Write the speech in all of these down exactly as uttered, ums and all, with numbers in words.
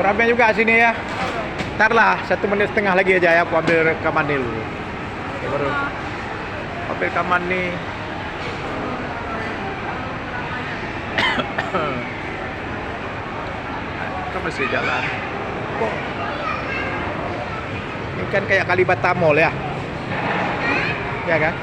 Ramai juga sini ya. Ntar lah, satu menit setengah lagi aja ya, aku ambil rekaman ni dulu. Oke, baru ambil rekaman ni. Kan masih jalan. Ini kan kayak Kalibata Mall ya. Ya kan?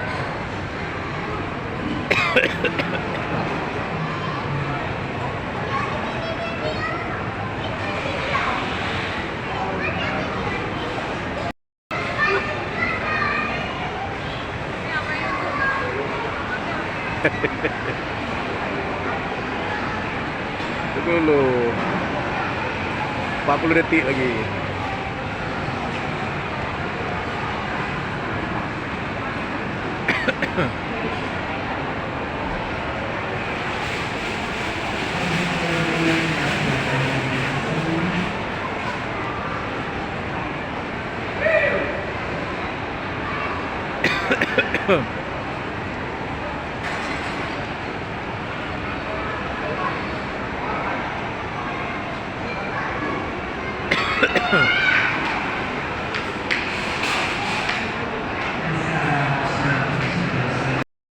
Tunggu dulu. Empat puluh detik lagi.